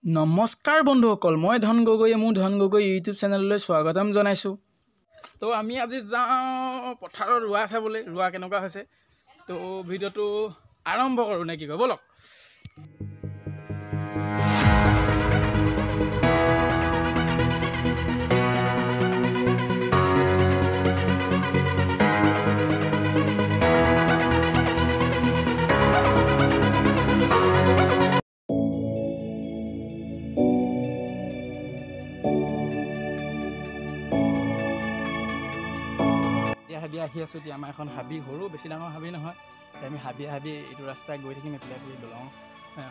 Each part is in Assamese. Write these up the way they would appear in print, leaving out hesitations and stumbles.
নমস্কাৰ বন্ধুসকল, মই ধন গগৈয়ে মোৰ ধন গগৈ ইউটিউব চেনেললৈ স্বাগতম জনাইছোঁ। তো আমি আজি যাওঁ পথাৰত ৰোৱা চাবলৈ, ৰোৱা কেনেকুৱা হৈছে। তো ভিডিঅ'টো আৰম্ভ কৰোঁ নে কি কয়, ব'লক। হাবি আহি আছোঁ এতিয়া। আমাৰ এখন হাবি, সৰু, বেছি ডাঙৰ হাবি নহয়। আমি হাবিয়ে হাবি এইটো ৰাস্তাই গৈ থাকিম। এইফালে দলং,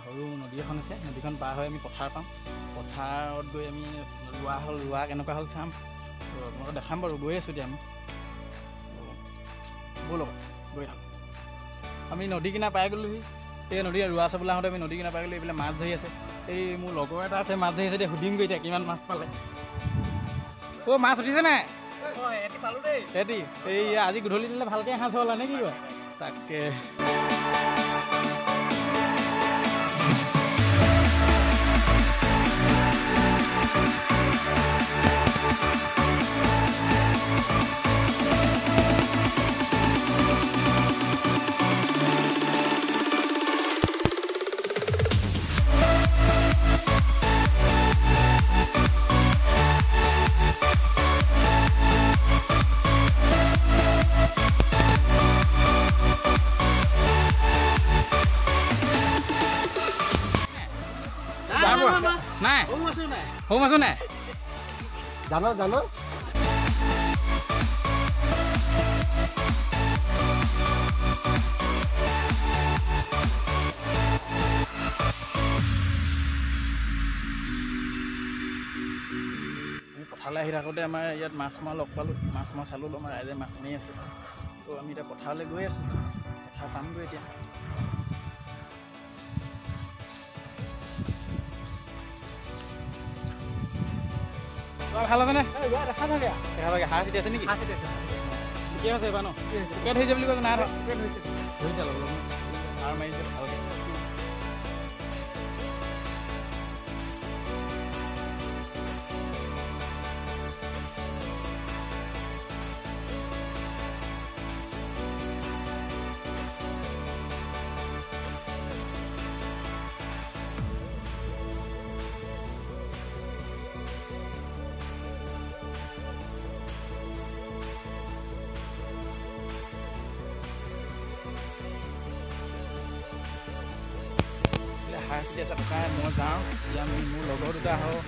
সৰু নদী এখন আছে, নদীখন পাৰ হৈ আমি পথাৰ পাম। পথাৰত গৈ আমি ৰোৱা হ'ল, ৰোৱা কেনেকুৱা হ'ল চাম, তো আপোনালোকক দেখাম বাৰু। গৈ আছোঁ এতিয়া আমি, ব'লক গৈ থাকোঁ। আমি নদী কিনাৰ পাই গ'লোহি। এই নদী ৰোৱা চাবলৈ আহোঁতে আমি নদী কিনাৰ পাই গ'লোঁ। এইফালে মাছ ধৰি আছে। এই মোৰ লগৰ এটা আছে, মাছ ধৰি আছে। এতিয়া সুধিমগৈ এতিয়া কিমান মাছ পালে। অ' মাছ উঠিছে নাই? এটি এই আজি গধূলি দিলে ভালকৈ সাঁজ হ'লা নে কি কয়? তাকে নাই সৰু মাছো নাই। জানো জানো। আমি পথাৰলৈ আহি থাকোঁতে আমাৰ ইয়াত মাছ মৰা লগ পালোঁ, মাছ মৰা চালোঁ। আমাৰ ৰাইজে মাছ মাৰি আছে। তো আমি এতিয়া পথাৰলৈ গৈ আছোঁ, পথাৰ পামগৈ এতিয়া। ভাল আছেনে? দেখা পাগে হাঁহ চিটি আছে নেকি? ঠিকে আছে এইবাৰ ন? পোকে ধৰিছে বুলি কৈছে। নাই ধৰিছে, অলপ অলপ সাৰ মাৰিছে ভালকৈ। সাৰ চিটি আছে ককাই, মই যাওঁ এতিয়া। আমি মোৰ লগৰ দুটা আহোঁ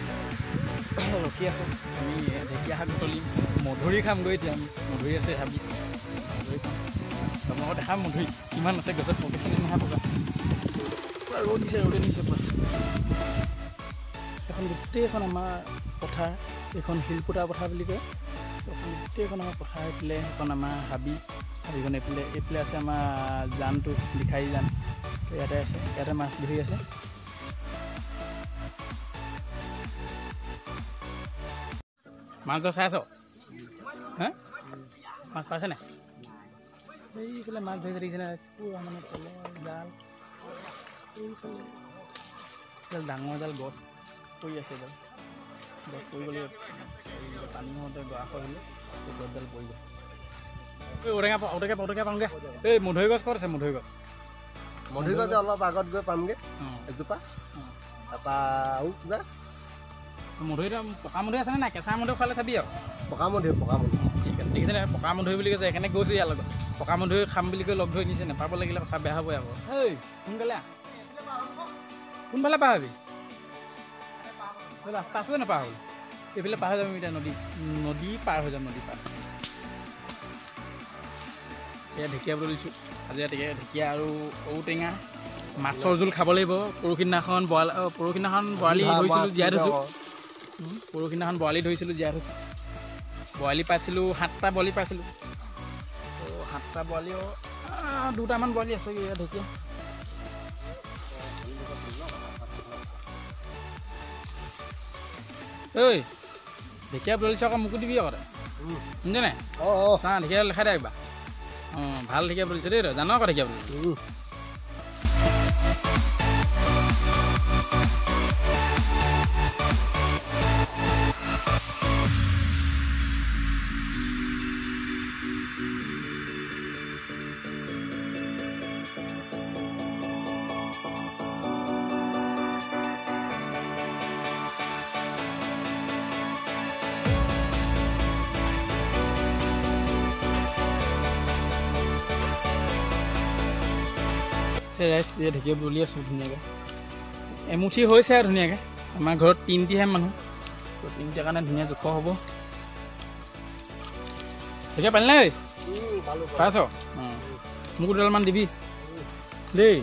ৰখি আছে। আমি ঢেকীয়া শাক বুটলিম, মধুৰি খামগৈ এতিয়া। আমি মধুৰি আছে হাবিত, মধুৰি খাম। আপোনালোকক দেখাম মধুৰি কিমান আছে গছত, পকিছে নে নাই পকা। পূৰা ৰ'দ দিছে, ৰ'দে দিছে পূৰা। এখন গোটেইখন আমাৰ পথাৰ, এইখন শিলপুটা পথাৰ বুলি কয়। এখন গোটেইখন আমাৰ পথাৰ। এইফালে সেইখন আমাৰ হাবি, হাবিখন এইফালে। এইফালে আছে আমাৰ জানটো, লিখাৰী জান। ইয়াতে আছে, ইয়াতে মাছ ধৰি আছে। মাছ ধৰা চাই আছ? হা, মাছ পাইছে নাই? এইফালে মাছ ধৰিছে, দেখিছে নাই? পূৰা মানে তলৰ জাল, এইফালে ডাঙৰ জাল, গছ পৰি আছে। জাল গছ পৰি গ'লে পানী হওঁতে গৰা খহি হ'লে গছডাল পৰি গ'ল। এই ঔটেঙা, ঔটেঙা, ঔটেঙা পামগৈ। এই মধুৰি গছ ক'ত আছে? মধুৰি গছ, মধুৰি গছ অলপ আগত গৈ পামগৈ এজোপা। তাৰপৰা আৰু কিবা মধুৰি, পকা মধুৰি আছেনে নাই? কেঁচা মধুৰি খোৱালে চাবি আৰু। পকা মধুৰি, পকা মধুৰি। ঠিক আছে, দেখিছে নাই? পকা মধুৰি বুলি কৈছে, সেইকাৰণে গৈছোঁ ইয়াৰ লগত। পকা মধুৰি খাম বুলি কৈ লগ ধৰি নিছে, নাপাব লাগিলে কথা বেয়া হ'বই আকৌ। হেই সোনকালে আহ। কোনফালে পাৰ হবি? ৰাস্তা আছে নাপাৰ হ'ল? এইফালে পাৰ হৈ যাম এতিয়া। নদী, নদী পাৰ হৈ যাম, নদী পাৰ। এয়া ঢেকীয়া বুটলিছোঁ আজি। ঢেকীয়া আৰু ঔটেঙা মাছৰ জোল খাব লাগিব। পৰহিদিনাখন বৰালি, পৰহিদিনাখন বৰালি ধৰিছিলোঁ, জীয়াই থৈছোঁ। পৰহিদিনাখন বৰালি ধৰিছিলোঁ, জীয়াই থৈছোঁ। বৰালি পাইছিলোঁ 7টা বৰালি পাইছিলোঁ। তো 7টা বৰালিও 2টামান বৰালি আছে। ঢেকীয়া ঐ, ঢেকীয়া বুটলিছ আকৌ, মোকো দিবি আকৌ তই, শুনিছে নাই? চা ঢেকীয়া লেখাই দে একবাৰ। অঁ, ভাল ঢেকীয়া বুটলিছ দেই তই, জান আকৌ ঢেকীয়া বুটলিছ। দেখিছে ৰাইজ, এই ঢেকীয়া বুটলি আছোঁ ধুনীয়াকৈ। এমুঠি হৈছে আৰু ধুনীয়াকৈ। আমাৰ ঘৰত তিনিটিহে মানুহ, ত' তিনিটাৰ কাৰণে ধুনীয়া জোখৰ হ'ব। ঢেকীয়া পালি নাই? পাইছ? অঁ, মোকো দুডালমান দিবি দেই।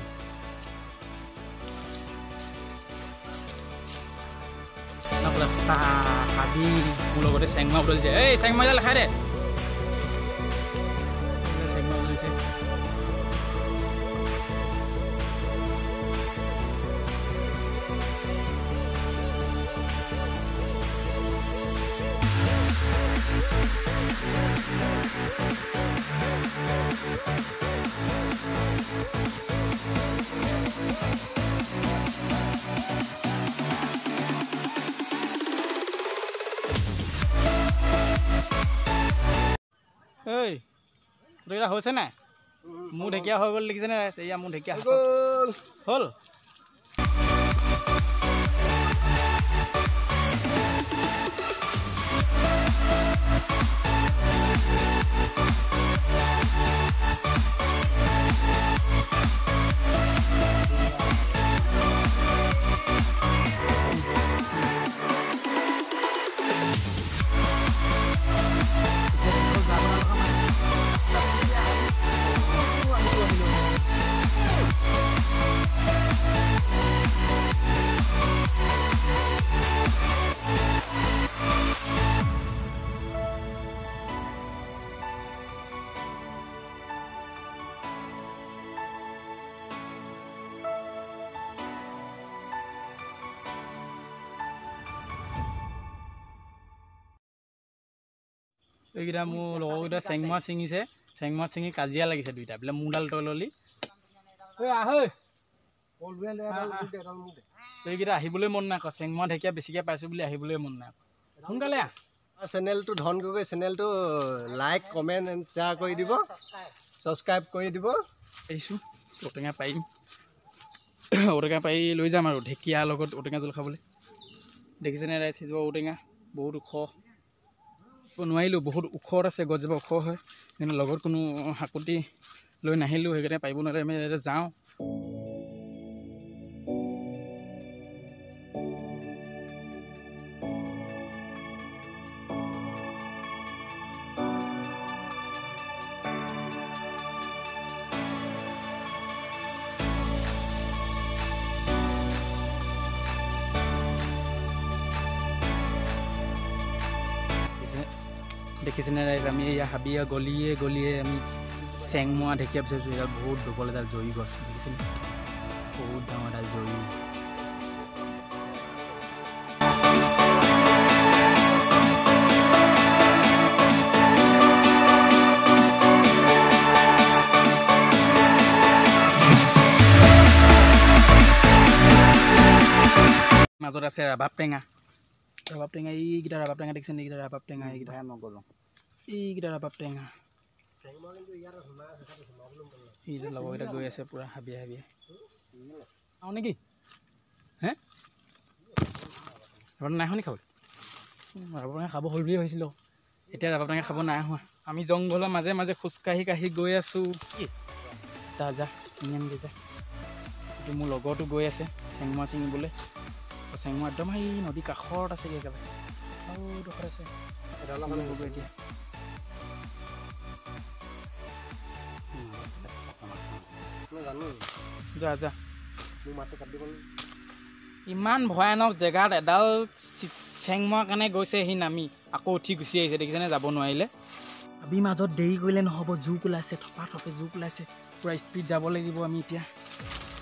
হাবি মোৰ লগতে চেংমা বুটলিছে। এই চেংমা লেখাই দে, চেংমা বুটলিছে। ঐ ঢেকীয়া হৈছে নাই? মোৰ ঢেকীয়া হৈ গ'ল, দেখিছেনে ৰাইজ? এয়া মোৰ ঢেকীয়া হ'ল। এইকেইটা মোৰ লগৰকেইটা চেংমা ছিঙিছে, চেংমা ছিঙি কাজিয়া লাগিছে দুইটা, বোলে মোৰডাল তই ল'লি। এইকেইটা আহিবলৈ মন নাই আকৌ, চেংমা ঢেকীয়া বেছিকৈ পাইছোঁ বুলি আহিবলৈ মন নাই আকৌ। সোনকালে আহ। চেনেলটো ধন গগৈ চেনেলটো লাইক, কমেণ্ট এণ্ড শ্বেয়াৰ কৰি দিব, ছাবস্ক্ৰাইব কৰি দিব। আহিছোঁ, ঔটেঙা পাৰিম, ঔটেঙা পাৰি লৈ যাম আৰু ঢেকীয়াৰ লগত ঔটেঙা জোল খাবলৈ। দেখিছেনে ৰাইজ, সেইজোপা ঔটেঙা বহুত ওখ, নোৱাৰিলোঁ, বহুত ওখত আছে, গছজোপা ওখ হয়, কিন্তু লগত কোনো হাকুটি লৈ নাহিলোঁ, সেইকাৰণে পাৰিব নোৱাৰে। আমি ইয়াতে যাওঁ। দেখিছেনে ৰাইজ, আমি এয়া হাবিয়ে গলিয়ে গলিয়ে আমি চেংমোৱা ঢেকীয়া বিচাৰিছোঁ। এডাল বহুত দীঘল এডাল জৰি গছ দেখিছেনে, বহুত ডাঙৰ এডাল জৰি। মাজত আছে ৰাবাব টেঙা, ৰবাব টেঙা, এইকেইটা ৰবাব টেঙা দেখিছেনে? এইকেইটা ৰবাব টেঙা, এইকেইটা নগ'লোঁ, এইকেইটা ৰবাব টেঙা। এই যে লগৰকেইটা গৈ আছে পূৰা হাবিয়ে হাবিয়ে। আৰু নেকি হে ৰবাব নাই হোৱা নি খাবলৈ? ৰবাব টেঙা খাব হ'ল বুলিয়ে ভাবিছিলোঁ, এতিয়া ৰবাব টেঙা খাব নাই হোৱা। আমি জংঘলৰ মাজে মাজে খোজকাঢ়ি কাঢ়ি গৈ আছোঁ। যা যা ছিঙি আনগৈ যা। এইটো মোৰ লগৰটো গৈ আছে চেংমোৱা ছিঙিবলৈ। চেংমোৱা একদম সেই নদীৰ কাষত আছেগৈ, একেবাৰে আৰু ডোখৰত আছে। এতিয়া যা যা। ইমান ভয়ানক জেগাত এডাল চেংমোৱাৰ কাৰণে গৈছে সি, নামি আকৌ উঠি গুচি আহিছে। দেখিছেনে, যাব নোৱাৰিলে। হাবি মাজত দেৰি কৰিলে নহ'ব, জোক ওলাইছে, থপা থপে জোক ওলাইছে। পূৰা স্পীড যাব লাগিব আমি। এতিয়া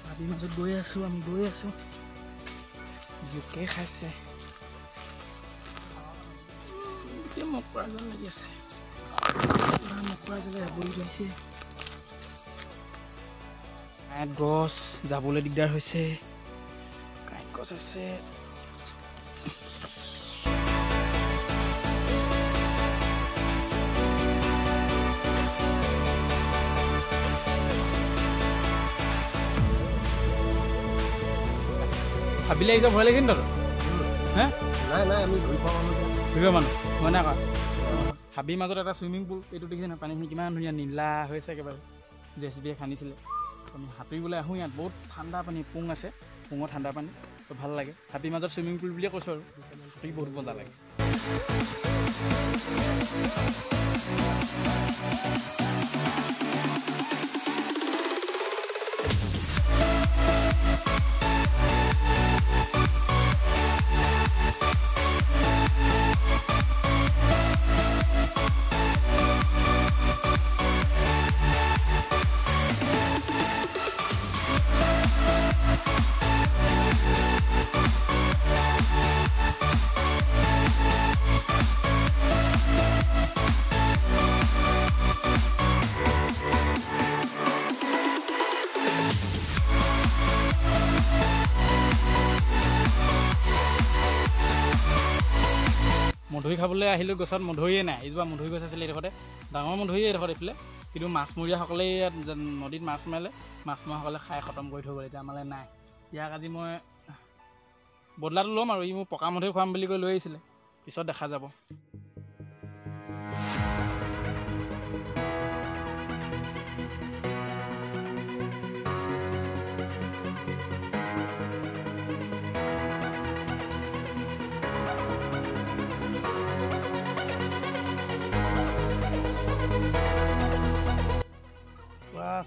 হাবি মাজত গৈ আছোঁ, আমি গৈ আছোঁ। জোকে খাইছে, গোটেই মকৰা জাল লাগি আছে, পূৰা মকৰা জালে আৱৰি ধৰিছে। কাঁইট গছ, যাবলৈ দিগদাৰ হৈছে, কাঁইট গছ আছে। হাবিলে আহিছ, ভয় লাগিছে নি তহঁতৰ? হে নাই নাই, আমি ঘূৰি পোৱা মানুহ, ঘূৰি পোৱা মানুহ হয় নাই? হাবিৰ মাজত এটা চুইমিং পুল, এইটো দেখিছে নাই? পানীখিনি কিমান ধুনীয়া নীলা হৈছে একেবাৰে, জে চি বিয়ে খান্দিছিলে। আমি সাঁতুৰিবলৈ আহোঁ ইয়াত, বহুত ঠাণ্ডা পানী, পুং আছে, পুঙৰ ঠাণ্ডা পানী, তো ভাল লাগে। হাবিৰ মাজত চুইমিং পুল বুলিয়ে কৈছোঁ আৰু, সাঁতুৰি বহুত মজা লাগে। মধুৰি খাবলৈ আহিলোঁ, গছত মধুৰিয়ে নাই। এইজোপা মধুৰি গছ আছিলে এইডোখৰতে, ডাঙৰ মধুৰি এইডোখৰত এইফালে, কিন্তু মাছমৰীয়াসকলে ইয়াত নদীত মাছ মাৰিলে, মাছ মৰাসকলে খাই খতম কৰি থৈ গ'ল, এতিয়া আমালৈ নাই। ইয়াক আজি মই বদলাটো ল'ম আৰু, ই মোক পকা মধুৰি খুৱাম বুলি কৈ লৈ আহিছিলে, পিছত দেখা যাব।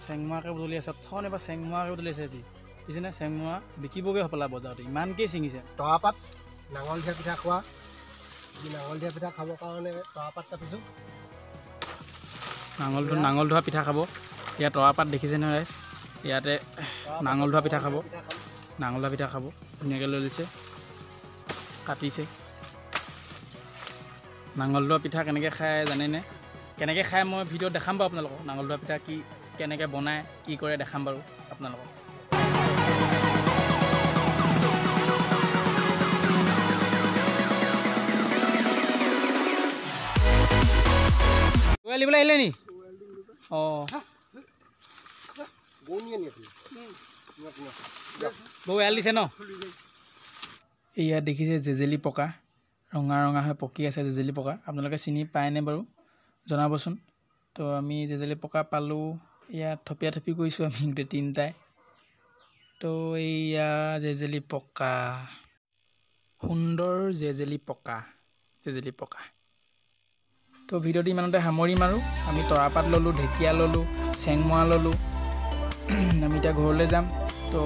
চেংমোৱাকৈ বুটলি আছে, থন এবাৰ চেংমোৱাকৈ বুটলি আছে আজি। দেখিছেনে চেংমোৱা বিকিবগৈ হ'বলা বজাৰত, ইমানকেই ছিঙিছে। তৰাপাত নাঙল দিয়া পিঠা খোৱা, নাঙল দিয়া পিঠা খাবৰ কাৰণে তৰাপাত কাটিছোঁ। নাঙল ধোৱা পিঠা খাব। ইয়াত তৰাপাত দেখিছেনে ৰাইজ, ইয়াতে নাঙল ধোৱা পিঠা খাব, নাঙল ধোৱা পিঠা খাব। ধুনীয়াকৈ লৈ লৈছে, কাটিছে। নাঙল ধোৱা পিঠা কেনেকৈ খায় জানেনে? কেনেকৈ খায় মই ভিডিঅ'ত দেখাম বাৰু আপোনালোকক। নাঙল ধোৱা পিঠা কি কেনেকৈ বনায় কি কৰে দেখাম বাৰু আপোনালোকক। দিবলৈ আহিলে নি? অঁ, গৰু এৰাল দিছে ন? ইয়াত দেখিছে জেজেলি পকা, ৰঙা ৰঙা হৈ পকি আছে জেজেলি পকা। আপোনালোকে চিনি পায়নে বাৰু জনাবচোন। তো আমি জেজেলি পকা পালোঁ, ইয়াত থপিয়া থপি কৰিছোঁ আমি গোটেই তিনিটাই। তো এইয়া জেজেলি পকা, সুন্দৰ জেজেলি পকা, জেজেলি পকা। তো ভিডিঅ'টো ইমানতে সামৰিম আৰু। আমি তৰাপাত ল'লোঁ, ঢেকীয়া ল'লোঁ, চেংমৰা ল'লোঁ, আমি এতিয়া ঘৰলৈ যাম। তো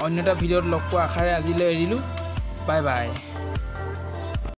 অন্য এটা ভিডিঅ'ত লগ পোৱাৰ আশাৰে আজিলৈ এৰিলোঁ। Bye bye.